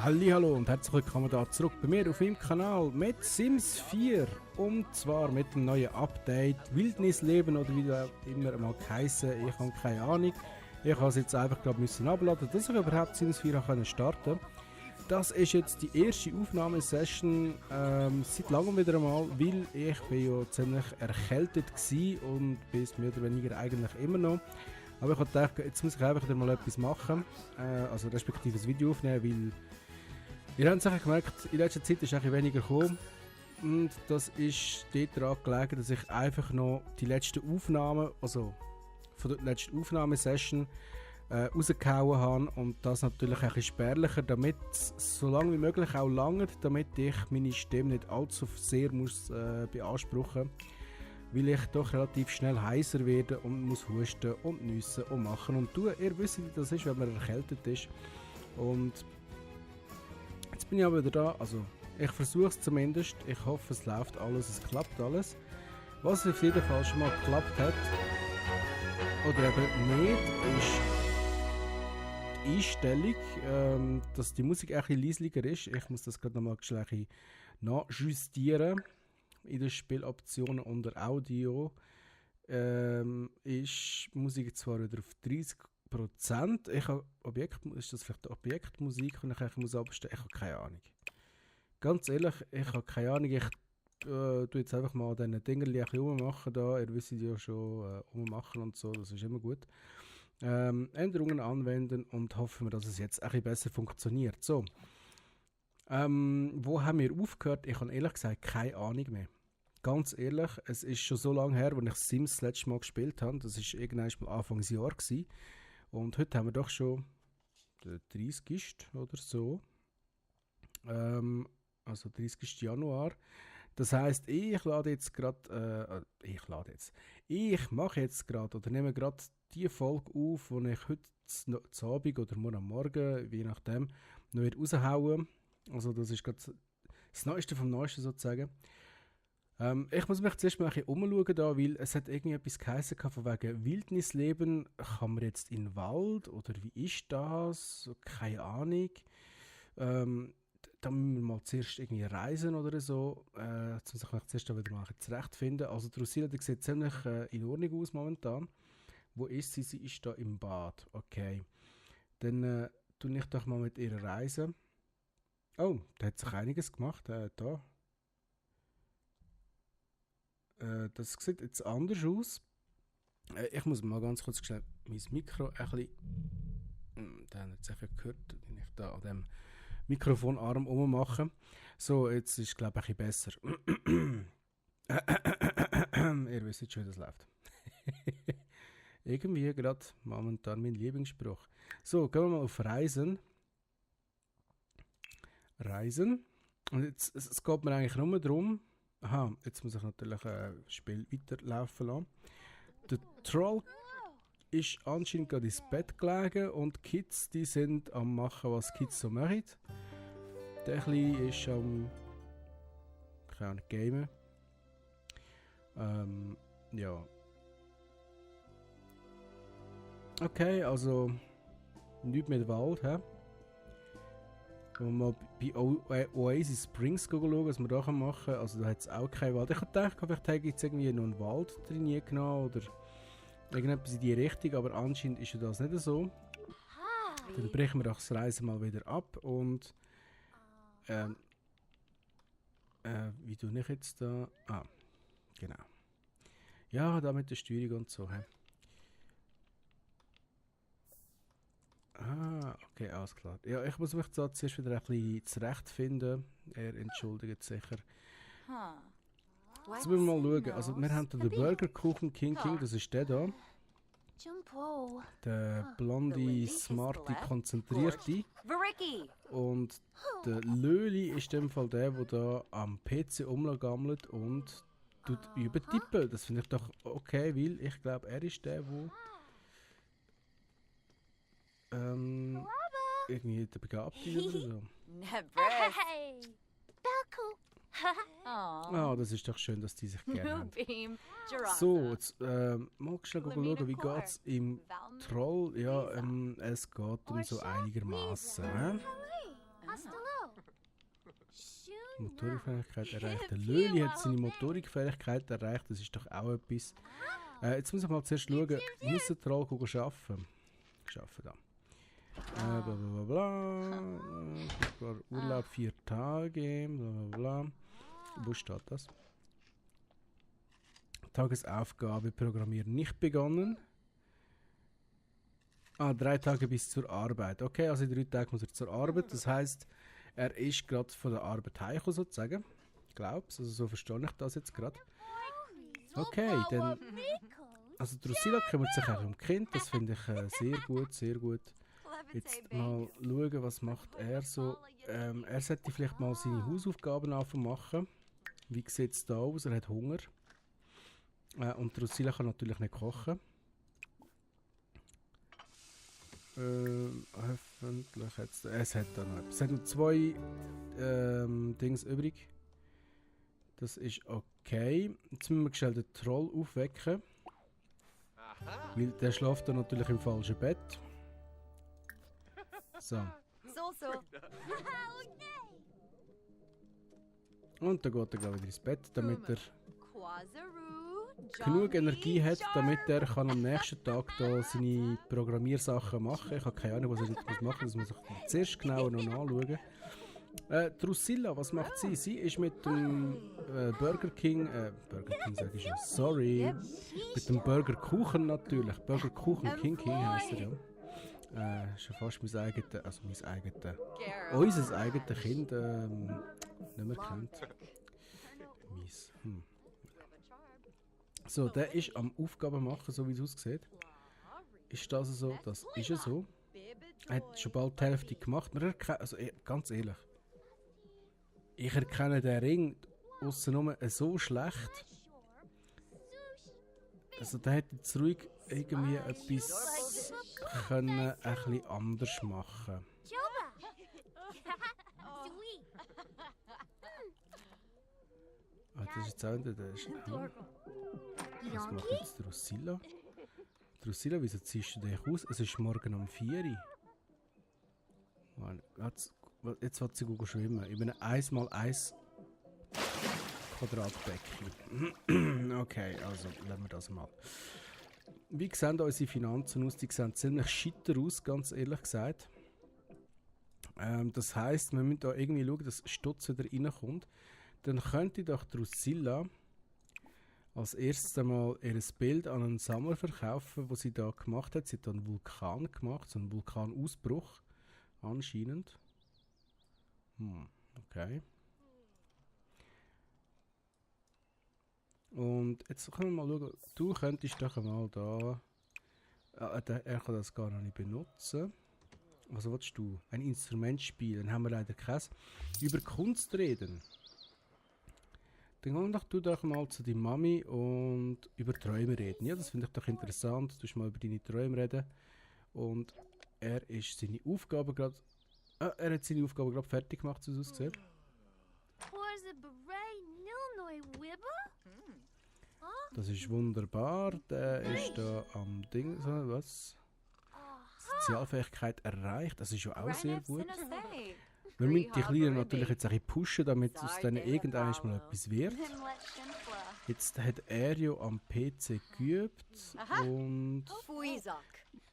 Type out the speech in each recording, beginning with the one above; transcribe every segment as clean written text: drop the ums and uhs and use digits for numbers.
Hallihallo und herzlich willkommen da zurück bei mir auf meinem Kanal mit Sims 4 und zwar mit dem neuen Update Wildnisleben oder wie das immer mal geheissen. Ich habe keine Ahnung. Ich habe es jetzt einfach müssen abladen, dass ich überhaupt Sims 4 starten konnte. Das ist jetzt die erste Aufnahmesession seit langem wieder einmal, weil ich bin ja ziemlich erkältet war und bin mehr oder weniger eigentlich immer noch. Aber ich habe gedacht, jetzt muss ich einfach wieder mal etwas machen, also respektive ein Video aufnehmen, weil ihr habt es gemerkt, in letzter Zeit ist ein weniger gekommen. Und das ist daran gelegen, dass ich einfach noch die letzten Aufnahmen, also von der letzten Aufnahmesession rausgehauen habe und das natürlich ein bisschen spärlicher, damit es so lange wie möglich auch langt, damit ich meine Stimme nicht allzu sehr muss, beanspruchen muss, weil ich doch relativ schnell heiser werde und muss husten und nüssen und machen und tun. Ihr wisst, wie das ist, wenn man erkältet ist. Und jetzt bin ich aber wieder da, also ich versuche es zumindest, ich hoffe es läuft alles, es klappt alles. Was auf jeden Fall schon mal geklappt hat, oder eben nicht, ist die Einstellung, dass die Musik ein bisschen leislicher ist. Ich muss das gerade nochmal schnell nachjustieren. In den Spieloptionen unter Audio ist Musik zwar wieder auf 30%. Ich habe ist das vielleicht Objektmusik, die ich eigentlich muss abstellen? Ich habe keine Ahnung. Ganz ehrlich, ich habe keine Ahnung. Ich tue jetzt einfach mal an diesen Dingerli ein bisschen rummachen da. Ihr wisst ja schon, rummachen und so, das ist immer gut. Änderungen anwenden und hoffen wir, dass es jetzt ein bisschen besser funktioniert. So. Wo haben wir aufgehört? Ich habe ehrlich gesagt keine Ahnung mehr. Ganz ehrlich, es ist schon so lange her, als ich Sims das letzte Mal gespielt habe. Das war irgendwann mal Anfangsjahr gewesen. Und heute haben wir doch schon den 30. oder so. Also 30. Januar. Das heisst, ich mache jetzt gerade oder nehme gerade die Folge auf, die ich heute zu Abend oder morgen am Morgen, je nachdem, noch raushauen. Also das ist gerade das Neueste vom Neuesten sozusagen. Ich muss mich zuerst mal ein bisschen umschauen da, weil es hat irgendwie etwas geheißen von wegen Wildnisleben. Kann man jetzt in den Wald oder wie ist das? Keine Ahnung. Da müssen wir mal zuerst irgendwie reisen oder so. Jetzt muss ich mich zuerst wieder mal zurechtfinden. Also Drusilla, die sieht ziemlich in Ordnung aus momentan. Wo ist sie? Sie ist da im Bad. Okay. Dann tue ich doch mal mit ihr reisen. Oh, da hat sich einiges gemacht. Da. Das sieht jetzt anders aus. Ich muss mal ganz kurz schnell mein Mikro ein bisschen... Da haben jetzt sicher gehört, wenn ich da an dem Mikrofonarm rummache. So, jetzt ist es glaube ich ein bisschen besser. Ihr wisst schon, wie das läuft. Irgendwie gerade momentan mein Lieblingsspruch. So, gehen wir mal auf Reisen. Reisen. Und jetzt, es geht mir eigentlich nur darum, aha, jetzt muss ich natürlich das Spiel weiterlaufen lassen. Der Troll ist anscheinend gerade ins Bett gelegen und die Kids, die sind am machen, was Kids so machen. Der Kleine ist am gamen. Ja. Okay, also nichts mit Wald, hä? Wenn wir mal bei Oasis Springs schauen, was wir da machen können. Also da hat es auch keinen Wald. Ich habe gedacht, vielleicht habe ich jetzt irgendwie noch einen Wald trainiert oder irgendetwas in die Richtung, aber anscheinend ist ja das nicht so. Dann brechen wir das Reisen mal wieder ab und wie tue ich jetzt da? Ah, genau. Ja, da mit der Steuerung und so. He? Ah, okay, alles klar. Ja, ich muss mich da zuerst wieder ein bisschen zurechtfinden. Er entschuldigt sicher. Jetzt müssen wir mal schauen. Also, wir haben den Burgerkuchen King, das ist der da. Der blonde, smarte, konzentrierte. Und der Löli ist in dem Fall der da am PC umgammelt und tut übertippen. Das finde ich doch okay, weil ich glaube, er ist der, der irgendwie der Begabte oder so. Ah, das ist doch schön, dass die sich gerne haben. So, jetzt mal schnell schauen, wie geht es im Troll? Ja, es geht um so einigermaßen. Motorikfähigkeit erreicht. Der Löli hat seine Motorikfähigkeit erreicht, das ist doch auch etwas. Jetzt muss ich mal zuerst schauen, muss der Troll arbeiten? Arbeiten da. Bla bla bla. Urlaub 4 Tage, bla bla bla. Wo steht das? Tagesaufgabe Programmieren nicht begonnen. 3 Tage bis zur Arbeit. Okay, also in 3 Tagen muss er zur Arbeit. Das heisst, er ist gerade von der Arbeit heimgekommen, sozusagen. Ich glaube es, also so verstehe ich das jetzt gerade. Okay, dann... Also Drusilla kümmert sich auch um die Kinder, das finde ich sehr gut, sehr gut. Jetzt mal schauen, was macht er so. Er sollte vielleicht mal seine Hausaufgaben machen. Wie sieht es da aus? Er hat Hunger. Und Drusilla kann natürlich nicht kochen. Hoffentlich jetzt. Es hat da noch etwas. Es hat noch 2 Dings übrig. Das ist okay. Jetzt müssen wir schnell den Troll aufwecken. Weil der schläft dann natürlich im falschen Bett. So. Und dann geht er gleich wieder ins Bett, damit er genug Energie hat, damit er kann am nächsten Tag da seine Programmiersachen machen kann. Ich habe keine Ahnung, was er jetzt machen muss. Das muss ich zuerst genauer noch anschauen. Drusilla, was macht sie? Sie ist mit dem Burger King sage ich schon, sorry. Mit dem Burger Kuchen natürlich. Burger Kuchen King heisst er ja. Ist ja fast unser eigenes Kind nicht mehr kennt. Mies. So, der ist am Aufgaben machen, so wie es aussieht. Ist das so? Das ist ja so. Er hat schon bald die Hälfte gemacht. Also ganz ehrlich. Ich erkenne den Ring aussenrum so schlecht. Also der hätte jetzt ruhig irgendwie etwas können ein bisschen anders machen. Das ist jetzt auch der Was macht jetzt Drusilla? Drusilla, wieso ziehst du dich aus? Es ist morgen um 4 Uhr. Jetzt wird sie schwimmen. Ich bin 1x1 Quadratbecken. Okay, also lassen wir das mal. Wie sehen unsere Finanzen aus? Die sehen ziemlich schitter aus, ganz ehrlich gesagt. Das heisst, wir müssen da irgendwie schauen, dass Stutz wieder reinkommt. Dann könnte doch Drusilla als erstes einmal ihr Bild an einen Sammler verkaufen, was sie da gemacht hat. Sie hat da einen Vulkan gemacht, so einen Vulkanausbruch anscheinend. Okay. Und jetzt können wir mal schauen, du könntest doch einmal da... er kann das gar noch nicht benutzen. Was willst du? Ein Instrument spielen, dann haben wir leider keins. Über Kunst reden. Dann geh doch mal zu deiner Mami und über Träume reden. Ja, das finde ich doch interessant. Du mal über deine Träume reden. Und er ist seine Aufgabe gerade... er hat seine Aufgabe gerade fertig gemacht, so wie es aussieht. Das ist wunderbar. Der ist da am Ding. Was? Sozialfähigkeit erreicht. Das ist ja auch sehr gut. Wir müssen die Kleinen natürlich jetzt ein bisschen pushen, damit aus denen irgendwann mal etwas wird. Jetzt hat er ja am PC geübt und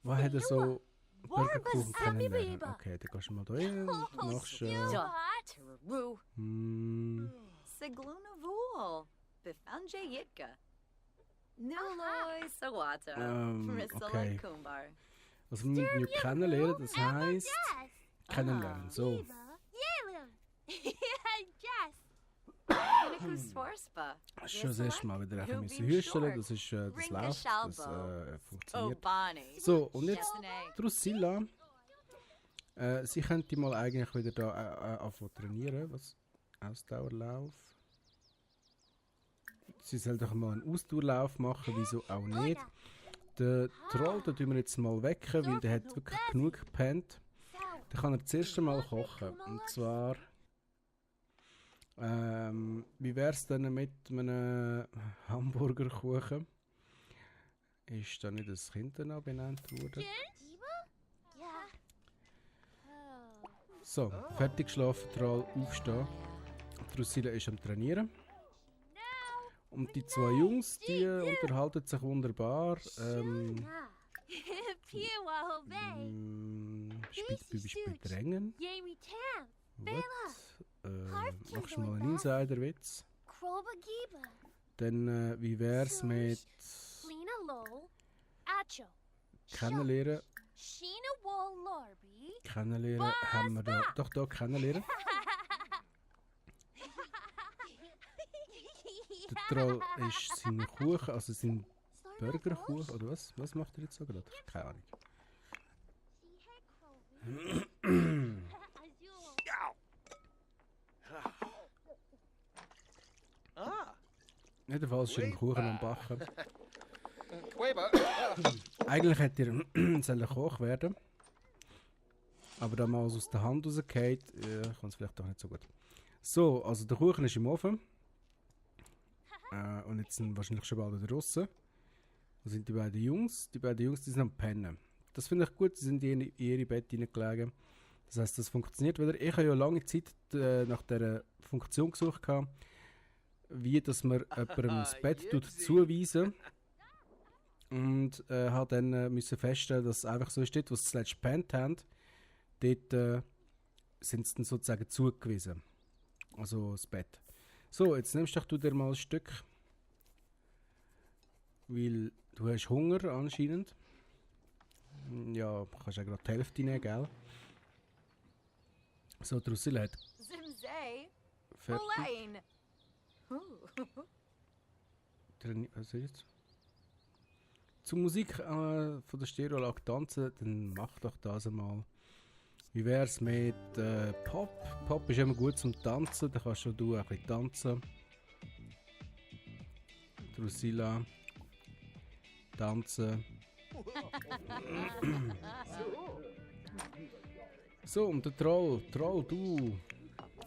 was hat er so Burgerkuchen kennenlernen? Okay, dann gehst du mal da hin und machst okay. Also wir müssen ja kennenlernen, das heisst kennenlernen, so. Schon das erste Mal wieder ein bisschen hüsteln, das ist, das läuft, das funktioniert. So, und jetzt Drusilla. Sie könnte mal eigentlich wieder da anfangen trainieren, was? Ausdauerlauf. Sie soll doch mal einen Ausdauerlauf machen, wieso auch nicht. Den Troll, den tun wir jetzt mal wecken, weil der hat wirklich genug gepennt. Dann kann er das erste Mal kochen. Und zwar... wie wäre es denn mit einem Hamburgerkuchen? Ist da nicht das Kind noch benannt worden? So, fertig geschlafen, Troll, aufstehen. Drusilla ist am Trainieren. Und die zwei Jungs, die unterhalten sich wunderbar. Spielt Drängen. Machst du mal einen Insider-Witz? Dann, wie wär's mit Kennenlernen? Kennenlernen haben wir da. Doch, da kennenlernen. Der Troll ist sein Kuchen, also sein Burgerkuchen, oder was? Was macht er jetzt so gerade? Keine Ahnung. Jedenfalls ist er einen Kuchen am Backen. Eigentlich hätte er sollen Koch werden. Aber da mal aus der Hand rausgeht, kann es vielleicht doch nicht so gut. So, also der Kuchen ist im Ofen. Und jetzt sind wahrscheinlich schon bald wieder draussen. Da sind die beiden Jungs. Die beiden Jungs, die sind am Pennen. Das finde ich gut, die sind in ihre Bett hineingelegen. Das heisst, das funktioniert wieder. Ich habe ja lange Zeit nach dieser Funktion gesucht, wie dass man jemandem das Bett zuweisen. Und habe dann müssen feststellen, dass es einfach so ist, dort, wo sie zuletzt gepennt haben, dort sind sie dann sozusagen zugewiesen. Also das Bett. So, jetzt nimmst du dir mal ein Stück. Weil du hast Hunger anscheinend. Ja, kannst ja gerade die Hälfte nehmen, gell? So, Drusilla hat fertig. Was ist jetzt? Zur Musik von der Stereolage tanzen, dann mach doch das einmal. Wie wär's mit Pop? Pop ist immer gut zum Tanzen, da kannst du ein bisschen tanzen. Drusilla. Tanzen. So, und der Troll. Troll, du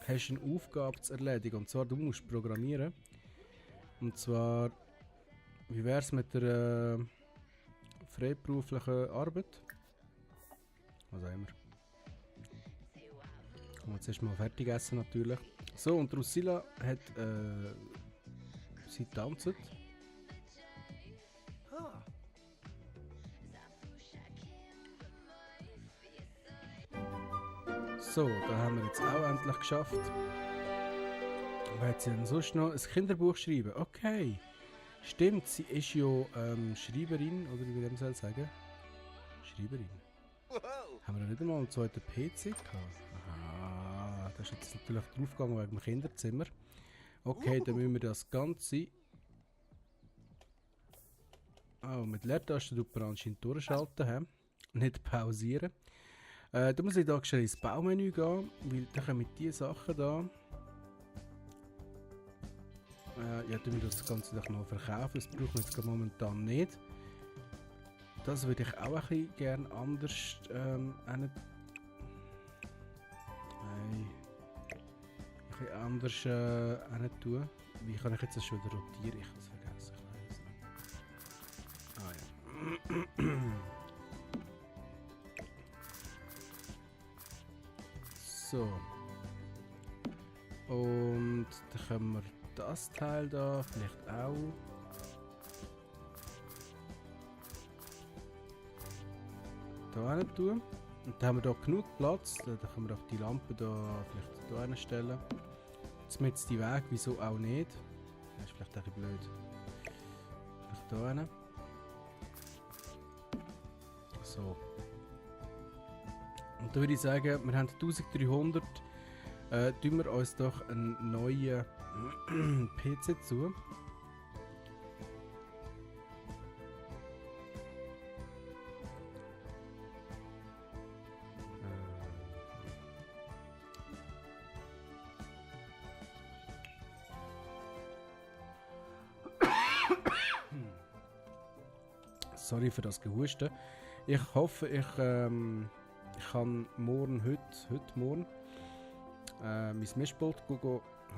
hast eine Aufgabe zu erledigen. Und zwar, du musst programmieren. Und zwar, wie wär's mit der freiberuflichen Arbeit? Was auch immer. Und jetzt erst mal fertig essen natürlich. So, und Drusilla hat sie tanzt. So, da haben wir jetzt auch endlich geschafft. Wer hat sie denn sonst noch? Ein Kinderbuch schreiben? Okay. Stimmt, sie ist ja Schreiberin, oder wie man soll sagen? Schreiberin. Haben wir noch nicht einmal einen zweiten PC gehabt? Aha, das ist jetzt natürlich draufgegangen wegen dem Kinderzimmer. Okay, dann müssen wir das Ganze... Oh, mit Leertaste tut man anscheinend durchschalten, he? Nicht pausieren. Da muss ich da schnell ins Baumenü gehen, weil dann kommen diese Sachen da. Ja, tun wir das Ganze doch mal verkaufen, das brauchen wir jetzt momentan nicht. Das würde ich auch ein bisschen gerne anders ein bisschen anders tun. Wie kann ich jetzt das schon wieder rotieren? Ich habe es vergessen. Ah ja. So. Und dann können wir das Teil da vielleicht auch. Da hin tun. Und dann haben wir hier genug Platz. Dann können wir auch die Lampe da vielleicht hier hinstellen. Jetzt mit die Weg, wieso auch nicht? Das ist vielleicht ein bisschen blöd. Vielleicht hier hin. So. Und da würde ich sagen, wir haben 1300. Tun wir uns doch einen neuen PC zu. Sorry für das Gehusten. Ich hoffe, ich kann morgen, heute morgen, mein Mischpult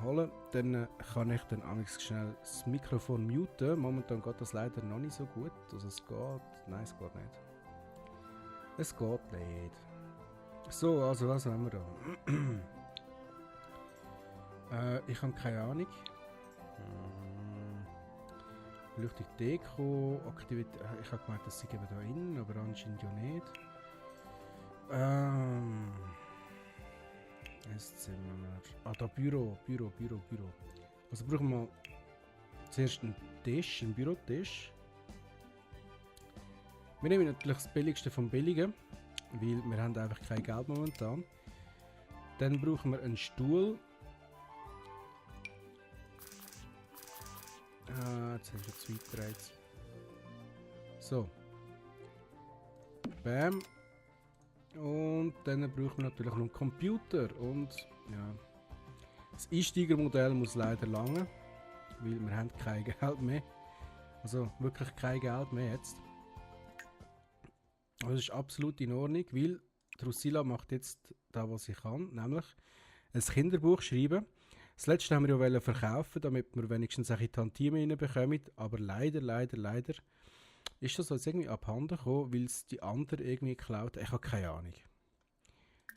holen. Dann kann ich dann amigs schnell das Mikrofon muten. Momentan geht das leider noch nicht so gut. Also es geht. Nein, es geht nicht. Es geht nicht. So, also was haben wir da? Ich habe keine Ahnung. Beleuchtung Deko, Aktivität. Ich habe gemeint, dass sie geben da innen, aber anscheinend ja nicht. Esszimmer. Ah, da Büro. Also brauchen wir zuerst einen Tisch, einen Bürotisch. Wir nehmen natürlich das Billigste vom Billigen, weil wir haben einfach kein Geld momentan. Dann brauchen wir einen Stuhl. Jetzt hast du zu weit gedreht. So. Bam. Und dann brauchen wir natürlich noch einen Computer. Und ja. Das Einsteigermodell muss leider lange, weil wir haben kein Geld mehr. Also wirklich kein Geld mehr jetzt. Das ist absolut in Ordnung, weil Drusilla macht jetzt das, was sie kann, nämlich ein Kinderbuch schreiben. Das letzte haben wir ja verkaufen, damit wir wenigstens ein Tantiemen reinbekommen, aber leider ist das jetzt irgendwie abhanden gekommen, weil es die andere irgendwie geklaut hat. Ich habe keine Ahnung.